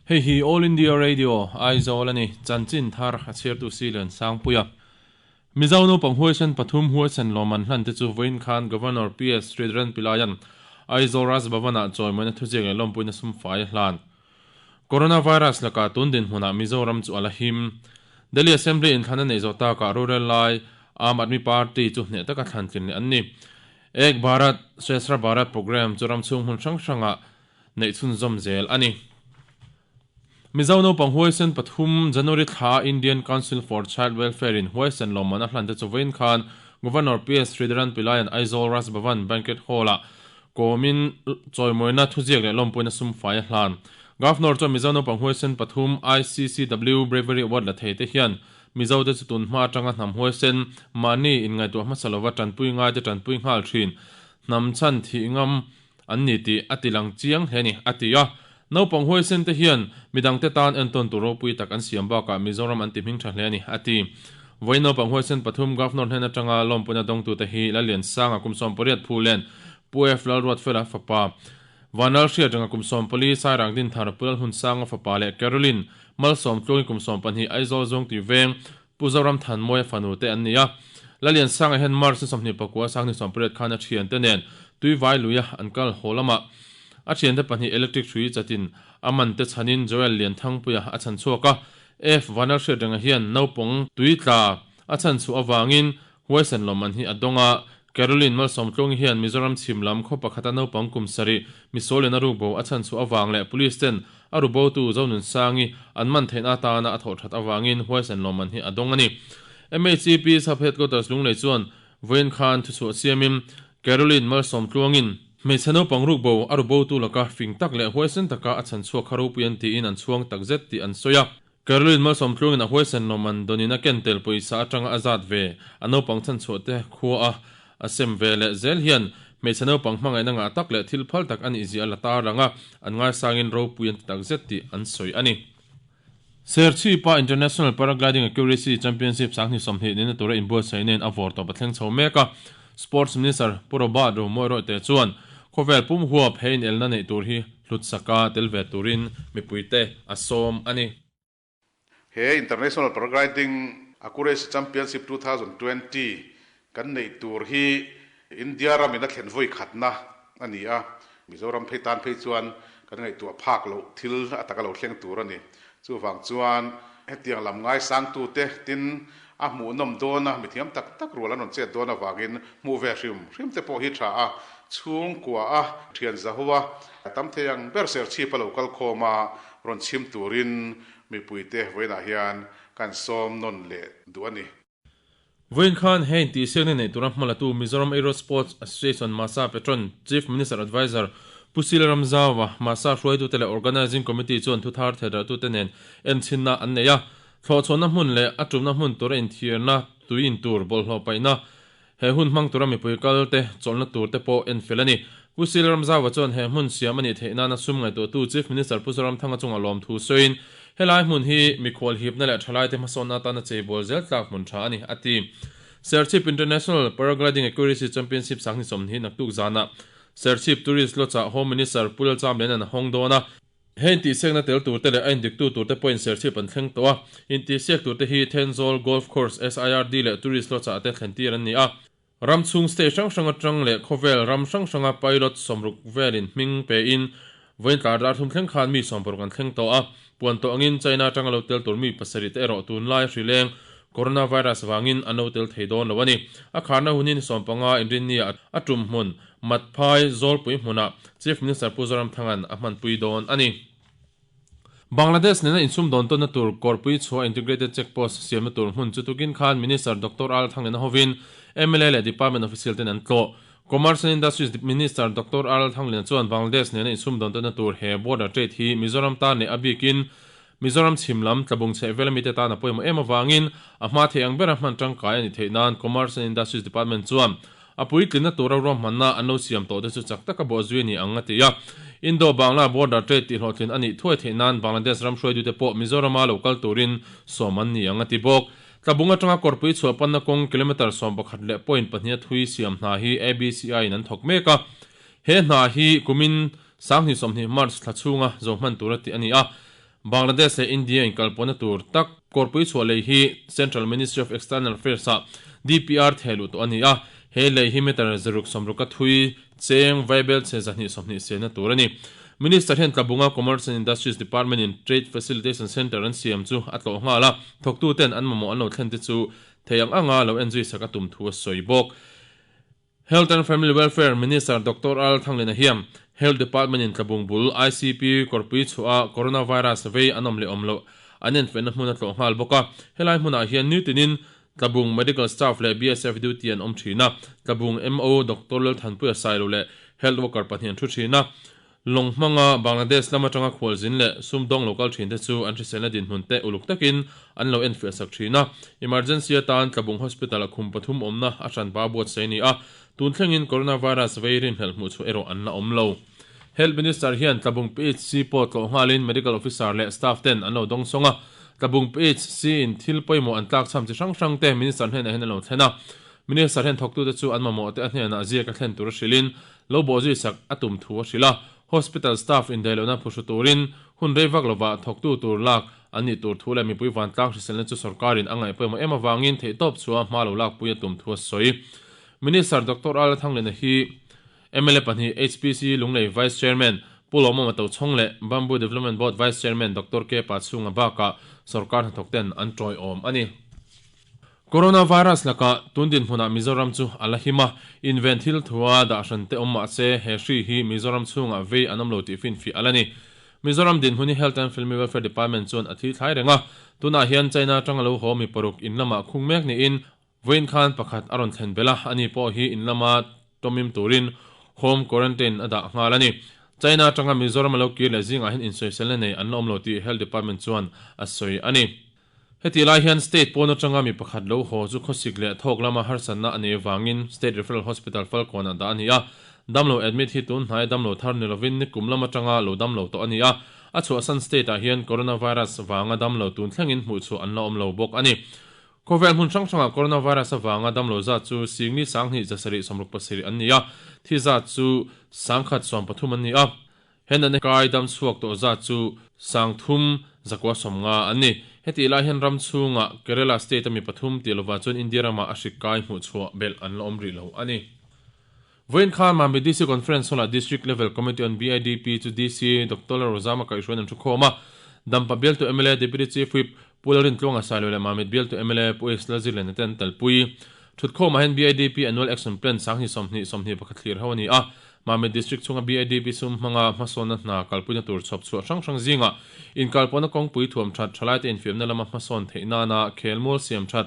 Hei hi All India Radio, Aizawl a ni. Chanchin thar a chhiartu Silian Sangpuia. Mizo naupang huaisen pathum huaisen lawmman hlan te chu vawiin khan Governor PS Sridharan Pillai-a'n Aizawl Raj Bhavan-ah chawimawina thuziak leh lawmpuina sumfai a hlan. Coronavirus lakah tun dinhmunah Mizoram chu a la him. Delhi Assembly inthlan a neih zawh takah rorel lai Aam Aadmi Party chu hneh taka thlan tlin leh an ni. Ek Bharat, Shreshtha Bharat programme chu ram chhung hmun hrang hrangah neih chhunzawm zel a ni. Mizo naupang huaisen pathum January thla Indian Council for Child Welfare in huaisen lawmman a hlan te chu vawiin khan Governor PS Sridharan Pillai-a'n Aizawl Raj Bhavan Banquet Hall-ah kawmin chawimawina thuziak leh lawmpuina sumfai a hlan. Governor chuan Mizo naupang huaisen pathum ICCW Bravery Award la thei te hian Mizo te chu tun hma atanga hnam huaisen mahni inngaihtuah hmasa lova tanpui ngai te tanpui nghal thin hnam chhan thih ngam an ni tih a ti lang chiang hle a ni, a ti a. Naupang huaisen te hian midangte tan entawn tur ropui tak an siam bakah Mizoram an ti hming tha hle a ni, a ti. Vawiin naupang huaisen pathum Governor hnen atanga lawmpuina dawngtute hi Lalliansanga kum 18 Phulen, Pu F Lalruatfela fapa, Vanlal Hriatrenga kum 14, Sairang Dinthar, Pu Lalhunsanga fapa leh Caroline Malsawmtluangi kum 12, Aizawl Zawngtui Veng, Pu Zoram Thanmawia fanu te an ni a. Laliansanga hian March ni 29 sang ni 18 khan a thiante nen Tuivai luia an kal haw lamah a thiante pahnih electric hrui chatin a man te chhanin Joel Lianthangpuia a chhan chhuak a. F Vanlalhriatrenga hian naupang tui tla a chhan chhuah avangin Huaisen lawmman hi a dawng a. Caroline Malsawmtluangi hian Mizoram chhim lam khaw pakhata naupang kum sarih misualin a rukbo a chhan chhuah avang leh Police ten a rubotu Zonunsangi an man theihna atana a thawh that avangin Huaisen lawmman hi a dawng a ni. MHEP Sub Headquarters Lunglei chuan vawiin khan thuchhuah siamin Caroline Malsawmtluangin hmeichhe naupang rukbo a rubotu laka fing tak leh huaisen taka a chhan chhuak kha ropui an tiin an chhuang takzet tih an sawi a. Caroline Malsawmtluangin a huaisen lawmman dawnin a ken tel pawisa atanga a zat ve a naupang chhanchhuah te khua a a sem ve leh zel hian hmeichhe naupang hmangaihna ngah tak leh thil phal tak a nih zia a la tar lang a, an ngaisangin ropui an ti tak zet tih an sawi a ni. Serchhipa International Paragliding Accuracy Championship 2020 nena tura inbuatsaih nen a vawr tawp a thleng chho mek a, Sports Minister Pu Robert Romawi Rawite chuan khawvel pum huap he inelna neih tur hi hlutsaka tel ve turin mipuite a sawm a ni. He International Paragliding Accuracy Championship 2020 kan neih tur hi India ramin a thlen vawi khatna a ni a, Mizoram phei tan phei chuan kan ngaihtuah phak loh thil a taka lo thleng tur a ni. Chuvang chuan hetiang lam ngaisangtute tin a hmuhnawm dawn a, mithiam tak tak rual an rawn chet dawn avangin hmuh ve hrim hrim te pawh hi tha a, chhungkua a, thian zaho a, tam thei ang ber serchhip a lo kal khawm a, rawn chhim turin mipuite vawiinah hian kan sawm nawn leh duh a ni. Vawiin khan he intihsiakna neih tura hmalatu Mizoram Aero Sports Association Masa Patron Chief Minister Adviser Pu Sila Ramzauva, Masa hruaitute leh Organising Committee chuan thuthar thehdarhtute nen enchhinna an nei a. Thlawhchhuahna hmun leh a tumna hmun tura inthiarna, tui in tur, bawlhhlawh paihna, he hun hmang tura mipui kal te, chawlhna tur te pawh en fel a ni. Pu Sila Ramzauva chuan he hmun siam a nih theih nana sum ngaihtuahtu Chief Minister Pu Zoramthanga chunga lawmthu sawiin, Helai hmun hi mikhual hipna leh thalaite hmasawnna atana cheibawl zel tlak hmun tha a ni, a ti. Serchhip International Paragliding Accuracy Championship 2020 naktuk zanah Serchhip Tourist Lodge-ah Home Minister Pu Lalchamliana'n a hawng dawn a. He intihsiakna tel turte leh a indiktu turte pawhin Serchhip an thleng tawh a, intihsiak turte hi Thenzawl Golf Course, SIRD leh Tourist Lodge-ah te thlen tir an ni a. Ram chhung state hrang hrang atang leh khawvel ram hrang hranga pilot 60 velin hming pein vawiin tlar dar thum thleng khan mi 60 an thleng tawh a. Puan tawh angin China atanga lo tel tur mi pasarih te erawh tunlai hrileng coronavirus vangin an lo tel thei dawn lo a ni. A kharna hunin 15 inrinnia a tum hmun Matphai Zawlpui hmunah Chief Minister Pu Zoramthanga'n a hmanpui dawn a ni. Bangladesh nena insum dawn tawnna tur Kawrpui chhuah Integrated Check Post siamna tur hmun chu tukin khan Minister Doctor Al Thanglena hovin mla leh Department official ten an tlawh. Commerce and Industries Minister Doctor Al Thanglena chuan Bangladesh nena insum dawn tawnna tur he border trade hi Mizoram tan leh a bikin Mizoram chhim lam tlabung chheh vel amite tan a pawimawh em avangin a hma thei ang bera hman tangkai a ni theih nan Commerce and Industries Department chuan a puitlinna tura ruahmanna an lo siam tawh te chu chak taka bawh zui a ni ang a ti a. Indo-Bangla border trade tihhlawhtlin a nih thuai theih nan Bangladesh ram hruaitute pawh Mizorama lo kal turin sawm an ni ang a ti bawk. Tlabung atanga kawrpui chhuah panna kawng kilometre 11 leh point pahnih a thui siam hna hi ABCI in an thawk mek a. He hna hi kumin 2020 March thla chhunga zo hman tura tih a ni a. Bangladesh leh India inkalpawhna tur tak kawrpui chhuah lei hi Central Ministry of External Affairs-ah DPR theh luh tawh a ni a, he lei hi meter zaruk sawmruka thui cheng vaibel chhe 220 selna tur a ni. Minister hian Tlabunga Commerce and Industries Department-in Trade Facilitation Centre an siam chu a tlawh nghal a, thawktuten an mamawh an lo thlen te chu thei ang anga lo enzui sak a tum thu a sawi bawk. Health and Family Welfare Minister Doctor Al Thanglina hian Health Department in Tlabung bul ICP kawrpui chhuah coronavirus vei an awm leh awm loh an enfehna hmun a tlawh nghal bawk a. Helai hmunah hian nitinin Tlabung Medical Staff leh BSF duty an awm thin a, Tlabung MO Doctor Lalthanpuia Sailo leh Health Worker pahnih an thu thin a. Lawng hmanga Bangladesh lam atanga khualzin leh sumdawng lo kal thinte chu an hriselna dinhmun te uluk takin an lo enfiah sak thin a. Emergency atan Tlabung Hospital a khum pathum awmna a hranpa buatsaih a ni a, tun thlengin coronavirus vei rinhlelh hmuh chhuah erawh an la awm lo. Health Minister hian Tlabung PHC pawh tlawh nghalin Medical Officer leh staff ten an lo dawngsawng a, Tlabung PHC in thil pawimawh an tlakchham chi hrang hrang te Minister hnenah hian an lo thlen a. Minister hian thawktute chu an mamawh te a hnenah ziak a thlen tur a hrilhin Lo bawhzui sak a tum thu a hrilh a, hospital staff indaihlohna phuhru turin hun rei vak lovah thawktu tur lak an nih tur thu leh mipui vantlang hriselna chu sorkarin a ngaih pawimawh em avangin theihtawp chhuah hma lo lakpui a tum thu a sawi. Minister Doctor Al Thanglena hi mla pahnih HPC Lunglei Vice Chairman Pu Lawmawma Tochhawng leh Bamboo Development Board Vice Chairman Doctor K Pachhunga bakah sorkar hnathawkten an tawiawm a ni. Coronavirus lakah tun dinhmunah Mizoram chu a la him a, inven thil thua dah hran te awm mah se he hri hi Mizoram chhungah vei an awm lo tih finfiah a la ni. Mizoram dinhmun hi Health and Family Welfare Department chuan a thi thlai reng a, tunah hian China atanga lo haw mi paruk in lamah khung mek niin vawiin khan pakhat a rawn thlen belh a, ani pawh hi in lama tawmim turin home quarantine a dah nghal a ni. China atanga Mizoram a lo kir leh zingah hian insawiselna nei an la awm lo tih Health Department chuan a sawi a ni. Heti lai hian State pawn atanga mi pakhat lo haw chu khawsik leh thawk lama harsatna a nei avangin State Referral Hospital Falkawnah dah a ni a. Damlo admit hi tun hnai damlo thar ni lovin nikum lam atanga lo damlo tawh a ni a. A chhuahsan state ah hian Coronavirus vanga damlo tun thlengin hmuhchhuah an la awm lo bawk a ni. Khawvel hmun hrang hrangah Coronavirus avanga damlo zat chu singli sanghnih zasarih sawmruk pasarih an ni a, thi zat chu sangkhat sawmpathum an ni a. He natna kai dam chhuak tawh zat chu sangthum zakua sawmnga an ni. Hetih lai hian ram chhungah Kerala state a mi pathum tih lovah chuan India ramah a hrik kai hmuh chhuah belh an la awm rih lo a ni. Vawiin khan Mamit DC Conference Hall-ah District Level Committee on BIDP chu DC Doctor Lalrozama kaihhruaiin an thu khawm a. Dampa bialtu mla Deputy Chief Whip Pu Lalrintluanga Sailo leh Mamit bialtu mla Pu Ace Lalzirliana te an telpui. Thutkhawmah hian BIDP Annual Action Plan sanghnih sawmhnih sawmhnih pakhat thlir ho a ni a. Mamit District chhunga BIDP sum hmanga hmasawnna hna kalpuina tur chhawp chhuah hrang hrang zingah inkalpawhna kawngpui thuam that, thalaite infiamna lama hmasawn theih nana khelmual siam that,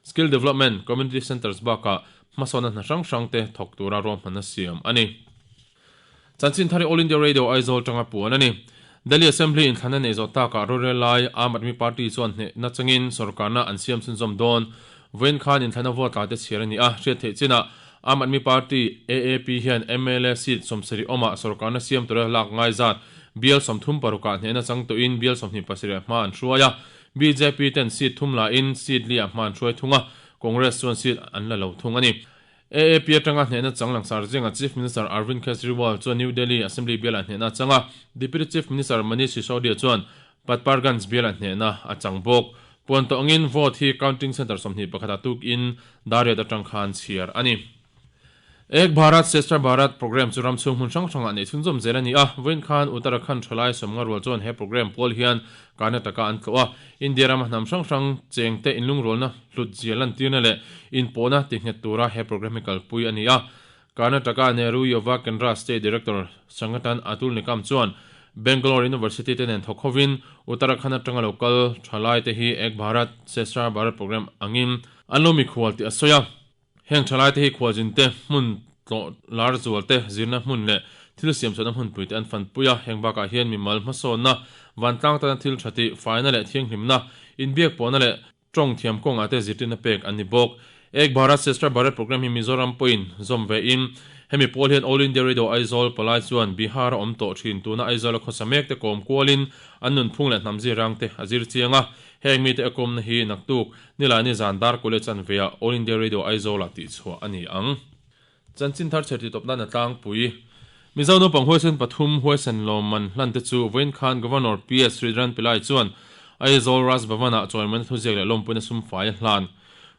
Skill Development, Community Centres bakah hmasawnna hna hrang hrangte thawk tura ruahmanna siam a ni. Chanchin thar hi All India Radio Aizawl tanga puan a ni. Delhi Assembly inthlanna neih zawh takah rorel lai Aam Aadmi Party chuan hnehna changin sorkarna an siam chhunzawm dawn. Vawiin khan inthlanna vote la te chhiar a ni a, hriat theih chinah Aam Aadmi Party, AAP, hian mla seat sawmsarih awmah sorkarna siam tura lak ngai zat bial sawmthum parukah hnehna chang tawhin bial sawmhnih pasarih hma an hruai a, bjp ten seat thum lahin seat liah hma an hruai thung a, Congress chuan seat an la lo thung a ni. AAP atanga hnehna chang langsar zinga Chief Minister Arvind Kejriwal chuan New Delhi Assembly bialah hnehna a chang a, Deputy Chief Minister Manish Sisodia chuan Patparganj bialah hnehna a chang bawk. Puan tawh angin vote hi counting centre sawmhnih pakhatah tukin Dariat atang khan chhiar a ni. Ek Bharat Shreshtha Bharat programme chu ram chhung hmun hrang hrangah neih chhunzawm zel a ni a, vawiin khan Uttarakhand thalai sawmnga rual chuan he programme pawl hian Karnataka an tlawh a, India rama hnam hrang hrang chengte inlungrualna hlutzia lantirna leh inpawhna tinghet tura he programme hi kalpui a ni a. Karnataka Nehru Yuva Kendra State Director Sangathan Atul Nikam chuan Bangalore University te nen thawk hovin Uttarakhand atanga lo kal thalai te hi Ek Bharat Shreshtha Bharat programme angin an lo mikhual tih a sawi a. Heng thalai te hi khualzin te, hmun tlawh lar zual te, zirna hmun leh thil siamchhuahna hmunpui te an fanpui a. Heng bakah hian mimal hmasawnna, vantlang tana thil tha tih, faina leh thianghlimna, inbiakpawhna leh Tawng thiam kawngah te zirtirna pek an ni bawk. Ek Bharat Shreshtha Bharat Programme hi Mizoram pawhin zawm ve in, hemi pawl hian All India Radio Aizawl palai chuan Bihar a awm tawh thin tuna Aizawl a khawsa mek te kawm kualin an nunphung leh hnam zirang te a zir chiang a. Heng mite a kawmna hi naktuk Nilaini zan dar College an veah All India Radio Aizawl ah tihchhuah a ni ang. Chanchin thar chherti tawp nan a tlangpui. Mizo naupang huaisen pathum huaisen lawmman hlan te chu vawiin khan Governor PS Sridharan Pillai chuan Aizawl Raj Bhavan-ah chawimawina thuziak leh lawmpuina sumfai a hlan.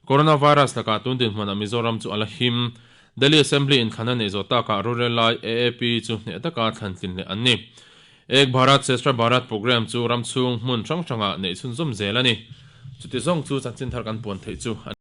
Coronavirus lakah tun dinhmunah Mizoram chu a la him. Delhi Assembly inthlanna neih zawh takah rorel lai AAP chu hneh taka thlan tlin leh an ni. Ek Bharat Shreshtha Bharat Programme chu ram chhung hmun hrang hrangah neih chhunzawm zel a ni. Chuti zawng chu chanchin thar kan puan theih chu a ni.